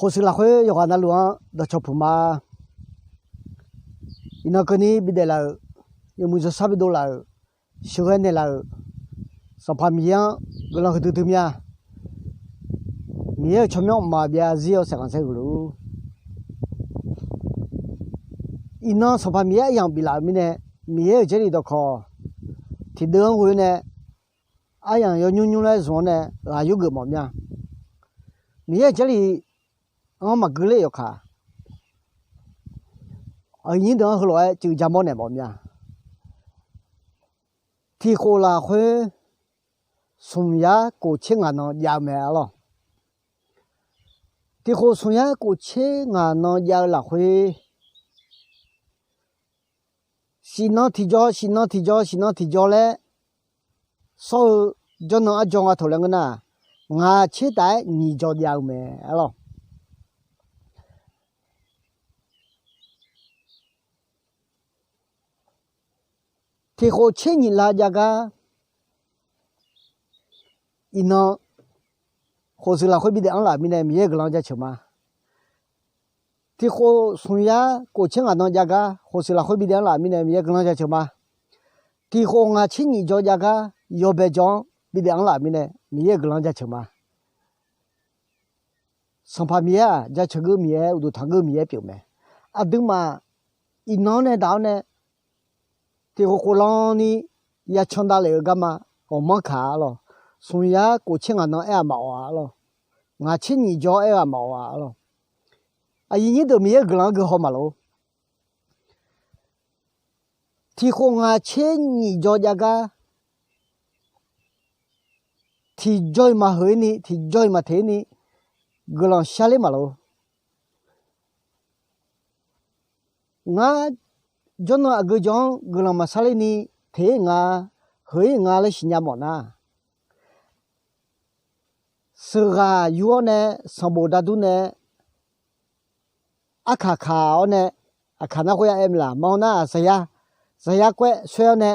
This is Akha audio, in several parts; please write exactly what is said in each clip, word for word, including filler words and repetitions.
Khofshuif lafkhoer yawqghaq navluf-anr dawqcawq puq ma. Iqnan keuvni bidaef laf-euq, yawmuiq yawshar bidov laf-euq, sheuqghae naeqlaf-euq Sanqpaq Miqyaer-anr guiqlanq huiqdui dui mya. Miqyaer-euq tsawrmyanr mqmaq byav zarzir-awr saeqkhanq saer huiq luf-ur. Iqnan Sanqpaq Miqyaer aryamq biflaf-euq mirnae, Miqyaer-euq Jarlif dawqkawq tiqdeuv-anr ghoe-awr nae, aryamq yawnymr nymr laer zmq-awr nae ghaq yurgeuf mawf mya. Miqyaer-euq Jarlif-anr maqgeur ler yawkaq, aqyuif nyir deuq-anr heulof-aer cuiv ja mawr naeq mawf mya. Tiqkhof lafkhoer smq yar kof tser ngaq nan jav-eu mae arlawr. Tiqkhof smq yar kof tser ngaq nan jav-eu lafkhoer, shif nan tiqjaw, shif nan tiqjaw, shif nan tiqjaw laer sawr-eu jawrnan arjaw nga taq laer ngeur nar, ngaq tser taf-aer nyiq jaw jav-eu mae arlawr. Tiqkhof tser nyiq lav jav gar, iqnan khofshuif lafkhoer bidaef-anr laf mirnae Miqyaer-euq guiqlanq jaceuq ma. Tiqkhof smq yar kof tser ngaq nan jav gar khofshuif lafkhoer bidaef-anr laf mirnae Miqyaer guiqlanq jaceuq ma. Tiqkhof ngaq tser nyiq jaw jav gar yawbae jaw-anr bidaef-anr laf mirnae Miqyaer-euq guiqlanq jaceuq ma. Sanqpaq Miqyaer-aq, jaceuq geur Miqyaer, uqduq tanq geur Miqyaer pyeuf mae. Aqduimaf iqnan-anr nae daq-awr nae, tiqkhof khof lan ni yacan davlef-eu garma ghawqmanr kaq-a arlawr. Smq yar kof tser ngaq nan aer-aq maqawf-a arlawr. Ngaq tser nyiq jaw aer-aq maqawf-a arlawr. Aqyuif nyir deuq Miqyaer-euq guiqlanq-anr gui haw maqlof. Tiqkhof ngaq tser nyiq jaw jav gar, tiqjaw-iq maqheuq-ir ni, tiqjaw-iq maqteq-ir ni guiqlanq shar ler maqlof. Ngar jawrnan aqgeu jawr-anr guiqlanq maqshar ler ni teq-ir nga, heuq-ir nga laer siqnya mawf nar, sheuqghaq yur-awr nae, sanqbof dardur nae, arkaq kaq-awr nae, aqkaq nar khoer ya aer maqlaq, ma-awr nar-aq zaqyar, zaqyar kawv-aer soer-awr nae,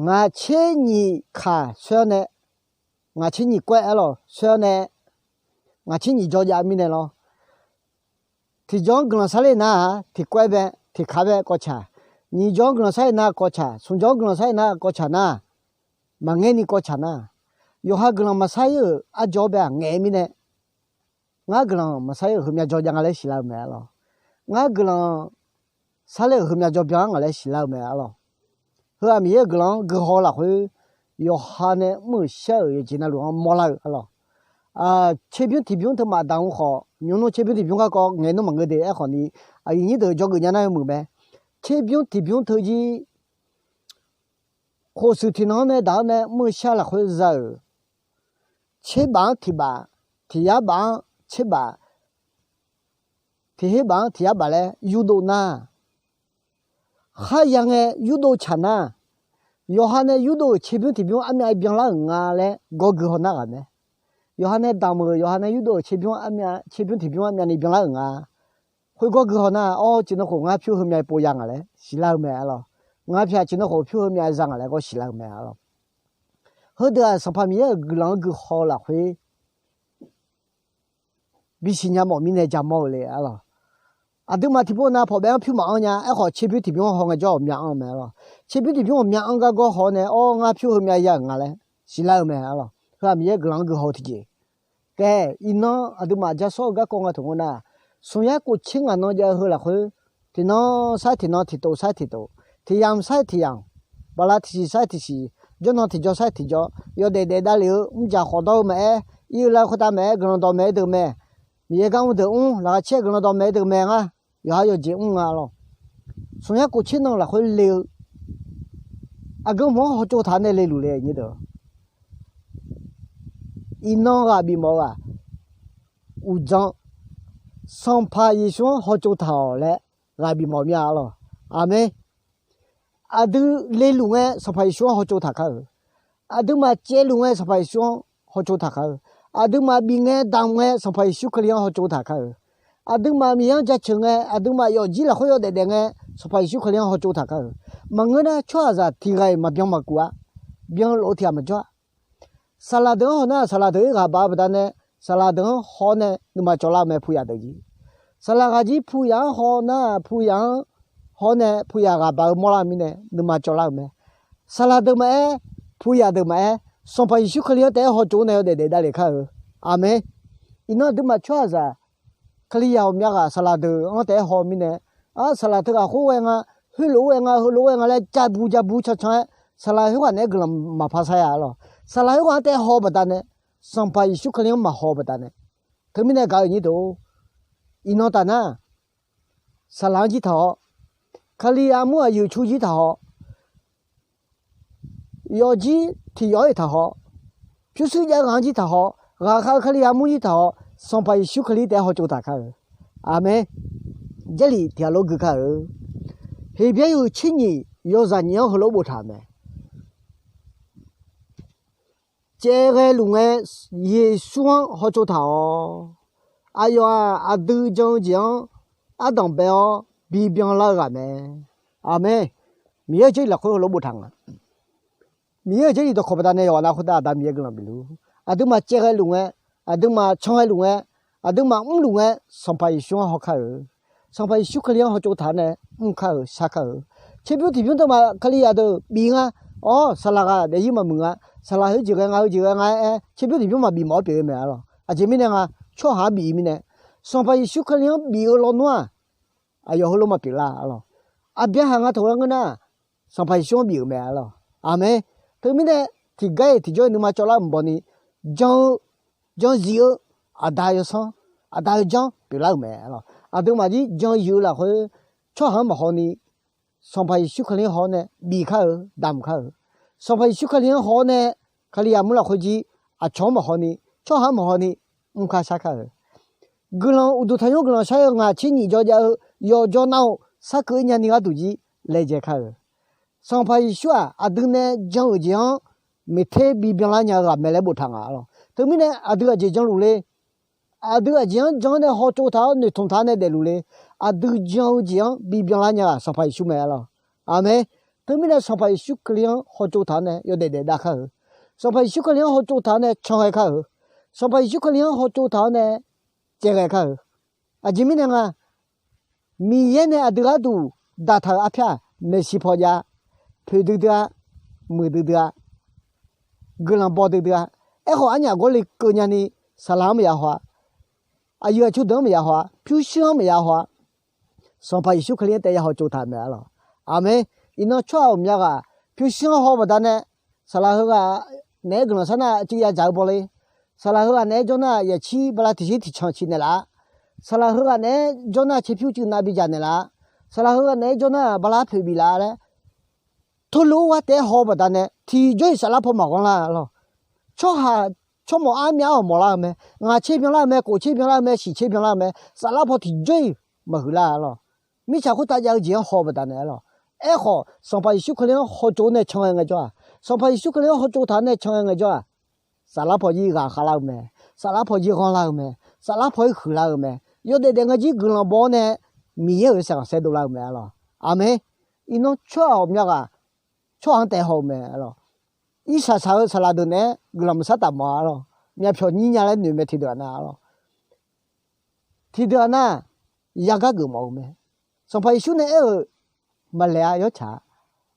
ngaq tser nyiq kaq soer-awr nae, ngaq tser nyiq kawv-aer arlawr soer-awr nae, ngaq tser nyiq jaw jav mirnae lawr. Tiqjaw-anr guiqlanq shar ler nar-aq tiqkawv-aer bae, tiqkaq bae kawvcaq. Nyiq jaw-anr guiqlanq shar ler nar kawvcaq, smq jaw-anr guiqlanq shar ler nar kawvcaq nar, maqngaer ni kawvcaq nar, yawqha guiqlanq maqshar-ir-euq arjaw-awr bae-aq ngaef-eu mirnae, ngar guiqlanq maqshar-ir-euq heumyav jaw jav nga laer siqlar-eu mae arlawr. Ngar guiqlanq shar ler-euq heumyav jaw byan-ar nga laer siqlar-eu mae arlawr. Heu-aq Miqyaer-euq guiqlanq-anr gui haw-eu lafkhoer, yawqha nae mr-euq shar-euq yawqjeq navluf-anr mawrlar-eu arlawr. Tserbymr tiqbymr teumaf daq-anr khawf, nymr nmr tserbymr tiqbymr garkawv ngaeq nmr maqngeur de. Aerkhawf ni, aqyuif nyir deuq dzawgeuf nya nar yawmuiq mae. Tserbymr tiqbymr teu jir, khofshuif tiqnan-anr nae daq-awr nae mr-eu shar lafkhoer za-euq, tserbaf-anr tiqbaf, tiqyar baf-anr tserbaf, tiqher baf-anr tiqyar baf laer yurdov nar, kharya ngae yurdov tsaq nar, yawqha nae yurdov-euq tserbymr tiqbymr armyav byanlar-euq nga laer gawr gui haw nar ghaq mae. Yawqha nae damq-euq, yawqha nae yurdov-euq tserbymr armyav, tserbymr tiqbymr armyavni byanlar-euq nga. Khoergawr gui haw nar, awr, cif nan khof ngar pyur heumyav pov ya nga laer siqlar-eu mae arlawr. Ngar pyaq cif nan khof pyur heumyav za nga laer gawr siqlar-eu mae arlawr. Heudeuq-aq Sanqpaq Miqyaer-euq guiqlanq-anr gui haw-eu lafkhoer bisiq nya mawf mirnae ja mawr-eu le arlawr. Aqduimaf tiqpov nav pawqbaef-anr pyur maqanr nya. Aerkhawf tserbymr tiqbymr haw ngaejawr ghawqmya anr-eu mae arlawr. Tserbymr tiqbymr ghawqmya anr gargawr haw-awr nae, awr, ngar pyur heumyav ya-euq nga laer siqlar-eu mae arlawr. Heu-aq Miqyaer guiqlanq-anr gui haw-eu tiqjeq. Tae, iqnan aqduimaf ja sawr-eu garkawv nga taq ngeur nar, smq yar kof tser ngaq nan jav-eu heu lafkhoer, tiqnan sar-aer tiqnan, tiqtof sar-aer tiqtof, tiqyamq sar-aer tiqyamq, bala tiqsiq sar-aer tiqsiq, jawrnan tiqjaw sar-aer tiqjaw, yawdaef daef davlef-eu mrjaq khawf dawr-eu maqaer, ir-eu lar khoertav maqaer, guiqlanq dawq maeq-aer deuq mae. Miqyaer gar mr deuq mr, laqkhaq caer-aer guiqlanq dawq maeq-aer deuq mae ngar. Yawqha yawqjeq mr nga lawr. Smq yar kof tser nan lafkhoer le-eu aqgeu hmq-anr hawtsov taq nae leluf le nyir deuq. Iqnan ghaq bifmawf-eu-aq, uqdzan, Sanqpaq Yeqsur-anr hawtsov taq-awq laer ghaq bifmawf mir-a lawr. Aqmeq. Aqdui leluf ngae Sanqpaq Yeqsur-anr hawtsov taq kar-euq. Aqduimaf caevluf ngae Sanqpaq Yeqsur-anr hawtsov taq kar-eu. Aqduimaf bif ngae damq ngae Sanqpaq Yeqsur Kali-anr hawtsov taq kar-euq. Aqduimaf Miqyaer-anr jaceuq ngae, aqduimaf yawfjir lafkhoer yawdaef daef ngae, Sanqpaq Yeqsur Kali-anr hawtsov taq kar-euq. Maqngeur nar tsawrhaqzaq tiq ghaq-iq maqbyan maqkuf-a. Byan lof-eu tiq ghaq maqjawr-a. Saqlaq deuq-anr haw nar, saqlaq deuq-ir ghaq baf-eu baqdanae, saqlaq deuq-anr haw-awr nae nuima cawvlar-eu mae, puyaq deuq jir. Saqlaq ghaq jir puyaq-anr haw nar, puyaq-anr haw-awr nae puyaq ghaq baq-eu mawrlar-eu mirnae nuima cawvlar-euq mae. Saqlaq deuq maqaer, puyaq deuq maqaer, Sanqpaq Yeqsur Kali-anr taef-aer hawtsov nae yawdaef daef davlef kar-euq. Aqmeq. Iqnan aqduimaf tsawrhaqzaq Kalizaq ghawqmya ghaq saqlaq deuq-anr taef-aer haw-eu mirnae, ar, saqlaq teughaq khoer ghae nga, khoerlof-aer ghae nga, heulof-aer ghae nga laer jabu jabu cancan-aer, saqlaq khoerghaq naeq-aer guiqlanq maqpar sar-a lawq. Saqlaq khoerghaq-anr taef-aer haw-eu baqdanae, Sanqpaq Yeqsur Kali-anr maqhaw-eu baqdanae. Teumirnae gaq-euq nyir deuq-or, iqnan taf nar, saqlaq-anr jir taq haw, Kalizaq armur aqyuif cu jir taq haw, yawfjir tiq yawf-aer taq haw, pyurshuir jav-eu ghaq-anr jir taq haw, ghaqkhav-eu Kalizaq armur jir taq haw, Sanqpaq Yeqsur Kali taef-aer hawtsov taq kar-euq. Aqmeq. Jarlif tiq ghaq lof gui kar-euq. Heqbyaer yawhuiq tser nyiq yawzaq nyiq-anr heulof boftaq-euq mae. Caevghae luf ngae, Yeqsur-anr hawtsov taq-awq. Aqyawf-aq, aqdui jan-eu jeq-anr ardanq bae-awr bibyan lar-eu ghaq mae. Aqmeq. Miqyaer-euq Jarlif lafkhoer heulof boftaq nga. Miqyaer-euq Jarlif dawqkawq baqdanae yawqghaq nav khoertav Aqda Miqyaer guiqlanq bif luf. Aqduimaf caevghae luf ngae, aqduimaf can ghae luf ngae, aqduimaf mrluf ngae, Sanqpaq Yeqsur-anr haw kar-euq. Sanqpaq Yeqsur Kali-anr hawtsov taq-awr nae mr kar-euq, shar kar-euq. Tserbymr tiqbymr teumaf Kalizaq deuq bif nga. Awr, saqlaq ghaq daefzir maqmuiq nga. Saqlaq heujeq ghae nga, heujeq ghae nga aer, tserbymr tiqbymr maqbif mawf-awr pyeuf-eu mae arlawq. Aqjeq mirnae nga, tsawrhaq-anr bif-eu mirnae, Sanqpaq Yeqsur Kali-anr bif-eu lawnmr-aq, aqyawf heulof maqpyeuf lar arlawq. Aqbyaqhaq nga taq-aer ngeur nar, Sanqpaq Yeqsur-anr bif-euq mae arlawq. Aqmeq. Teumirnae, tiqgar-iq tiqjawr-iq nuima cawvlar-euq mqbawni, jan-eu, jan zif-eu, Aqda yawsanr, Aqda-eu janr pyeuflar-euq mae arlawq. Aqduimaf jir jan zif-eu lafkhoer, tsawrhaq-anr maqhaw ni, Sanqpaq Yeqsur Kali-anr haw-awr nae bif kar-euq, damq kar-euq. Sanqpaq Yeqsur Kali-anr haw-awr nae, Kalizaq mur lafkhoer jir aqcawq-anr maqhaw ni, tsawrhaq-anr maqhaw ni, mr kar shar kar-euq. Guiqlanq uqduq tanqnymr guiqlanq shar-eu ngaq tser nyiq jawr jav-eu yawqjawr nar-eu sarkeuv-ir nyani gharduq jir laejae kar-euq. Sanqpaq Yeqsur-aq, aqdui nae jan-euq jeq-anr miqter bibyan lar nya-eu ghaq mae laer boftaq nga arlawq. Teumirnae aqdui aqjeq janluf le, aqdui aqjeq-anr jan-awr nae hawtsov taq-awr noeqtmq taq-awr nae daefluf le, aqdui jan-eu jeq-anr bibyan lar nya-aq Sanqpaq Yeqsur mae arlawq. Aqmeq. Teumirnae Sanqpaq Yeqsur Kali-anr hawtsov taq-awr nae yawdaef daef dav kar-euq. Sanqpaq Yeqsur Kali-anr hawtsov taq-awr nae can ghae kar-euq. Sanqpaq Yeqsur Kali-anr hawtsov taq-awr nae caevghae kar-euq. Aqjeq mirnae nga, Miqyaer nae aqdui gharduq daqtaq-euq arpyar-aq, maeqshi paw jav, poeqdui dui-a, muiqdui dui-a, guiqlanq baw duidui-a. Aerkhawf, arnyaf gawrle keuv nyani, saqlaq-anr maqya haw-a, aqyuif aqtsu deuq-anr maqya haw-a, pyurshuir-anr maqya haw-a, Sanqpaq Yeqsur Kali-anr taef ya hawtsov taq-euq mae arlawq. Aqmeq. Iqnan tsawrhaq ghawqmya ghaq pyurshuir-anr haw-eu baqdanae, saqlaq heughaq naeq-aer guiqlanq shar nar civ ya dzaq-eu baw le. Saqlaq heughaq naeq-aer jawr nar yaqcir bala tiqshir tiqcan ciq naeqlaf-a. Saqlaq heughaq naeq-aer jawr nar caerpyur cuiv nav bidzaq naeqlaf-a. Saqlaq heughaq naeq-aer jawr nar bala poeq biflaf-a laer, teulof-aer taef-aer haw-eu baqdanae tiqjawr-iq saflar paw maqghanr lar arlawq. Tsawrhaq tsawrmawq armyav-anr awq mawf lar-eu mae. Ngaq tser byanlar-eu mae, khof tser byanlar-eu mae, shiq tser byanlar-eu mae. Saflar paw tiqjawr-iq maqhuiq lar arlawq. Mirtsaq khoertav jav-eu jeq-anr haw-eu baqdanae arlawq. Aerkhawf, Sanqpaq Yeqsur Kali-anr hawtsov nae can ghae ngaejawr-aq, Sanqpaq Yeqsur Kali-anr hawtsov taq-awr nae can ghae ngaejawr-aq, saflar paw jir ghaqkhav lar-eu mae. Saflar paw jir ghanr lar-eu mae. Saflar paw-ir huiqlar-eu mae. Yawdaef daef ngaejir guiqlanq baw-awr nae Miqyaer-euq saeqghanq saerdov lar-eu mae arlawq. Aqmeq. Iqnan tsawrhaq ghawqmya ghaq tsawrhaq-anr taef haw-eu mae arlawq. Irsaq saq-eu saqlaq deuq naeq-aer guiqlanq maqsar taf mawf-a arlawq. Myavpyawq nyir nya laer noeq mae tiqdeuq-aq nar arlawq. Tiqdeuq-aq nar, yagar geuf mawf-eu mae. Sanqpaq Yeqsur nae aer-euq maqlaeq-a yawtsaq-a.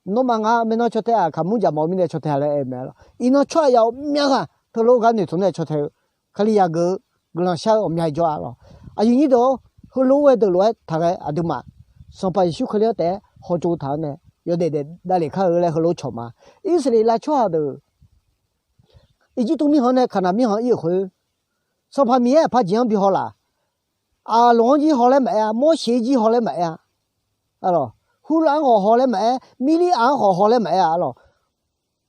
Nawmaf ngaq maeqnan caw tae-aq kaqmur jaq mawf-eu mirnae caw tae-a laer aer-eu mae arlawq. Iqnan tsawrhaq yaf ghawqmya ghaq teulof gar noeqtmq nae caw tae-eu, Kalizaq geuf-eu, guiqlanq shar-eu ghawqmya jawr-a arlawq. Aqyuif nyir deuq-or, heulof-aer deuq lof-aer taqghae aqduimaf Sanqpaq Yeqsur Kali-anr taef-aer hawtsov taq-awr nae yawdaef daef davlef kar-eu laer heulof cawq ma. Irsaqleqlav tsawrhaq deuq Irjirtuv mirkhanq nae Kaqnaq mirkhanq ir-euq khoer, Sanqpaq Miqyaer aqpar jeq-anr bi haw laf. Aqloq-anr jir haw laer maqaer-a, Morseq-ir jir haw laer maqaer-a. Arlawq, Hurlav-anr khawf haw laer maqaer, Mirliraq-anr khawf haw laer maqaer-a arlawq.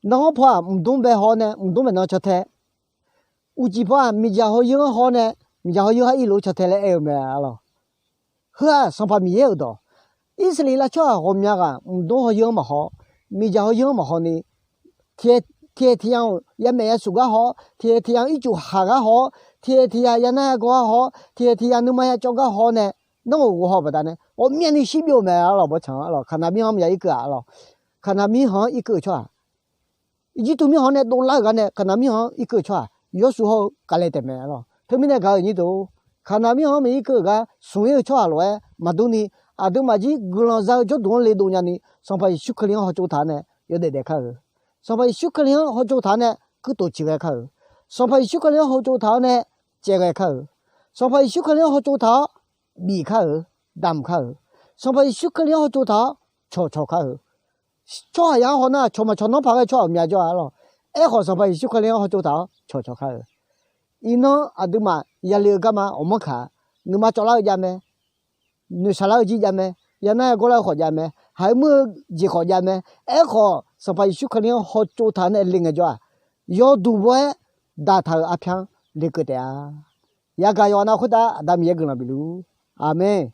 Nan-anr paw-aq mqdmr bae haw nae mqdmr maeqnan caw tae. Uqcif paw-aq miqdzaq haw yeur-anr haw nae, miqdzaq haw yeur-anr irluf caw tae laer aer-eu mae arlawq. Heu-aq Sanqpaq Miqyaer-euq dawq. Irsaqleqlav tsawrhaq ghawqmya ghaq mqdmr haw yeur-anr maqhaw, miqdzaq haw yeur-anr maqhaw ni, tiqaer tiqyav-euq yamaef yasuf gar haw-awr, tiqaer tiqyav-euq ircuf haq gar haw-awr, tiqaer tiqyav yanar yagawr gar haw-awr, tiqaer tiqyav nuima yacawv gar haw-awr nae, nanr-euq ghof haw-eu baqdanae ghawqmyani shir byov-eu mae arlawq. Bawrtsanq arlawq, Kaqnaq mirkhanq-anr maqya irkeuv-a arlawq. Kaqnaq mirkhanq-anr irkeuv-eu tsawrhaq, Irjirtuv mirkhanq nae dovlar-euq gar nae Kaqnaq mirkhanq-anr irkeuv-eu tsawrhaq, Yawrshuif hawr-eu Kaleq taef mae arlawq. Teumirnae gaq-euq nyir deuq-or, Kaqnaq mirkhanq-anr Miqyaer keuv-euq gar smq-ir-eu tsawrhaq lof-aer maqdur ni, aqduimaf jir guiqlanq za-eu jawrduq-anr le dov nyani, Sanqpaq Yeqsur Kali-anr hawtsov taq-awr nae yawdaef daef kar-euq. Sanqpaq Yeqsur Kali-anr hawtsov taq-awr nae kuirtof ciqghae kar-euq. Sanqpaq Yeqsur Kali-anr hawtsov taq-awr nae caevghae kar-euq. Sanqpaq Yeqsur Kali-anr hawtsov taq-awr bif kar-euq, damq kar-euq. Sanqpaq Yeqsur Kali-anr hawtsov taq-awr cawqcawq kar-euq. Tsawrhaqzaq-anr hawnar cawq maqcawq nanr paq ghae tsawrhaq ghawqmya jawr-a lawq. Aerkhawf Sanqpaq Yeqsur Kali-anr hawtsov taq-awr cawqcawq kar-euq. Iqnan aqduimaf yale-eu garma ghawqmanr kaq, nuima cawvlar-eu jav mae, noeqshaq lar-eu jir jav mae, yanar yagawr lar-eu khawf jav mae, haiq muir-eu jeq khawf jav mae. Aerkhawf Sanqpaq Yeqsur Kali-anr hawtsov taq-awr nae le ngaejawr-aq, yawduq baw-aer daqtaq-euq arpyar-anr lekeuv taef-a. Yagaq yawqha nav khoertav Aqda Miqyaer guiqlanq bifluf-ur. Aqmeq.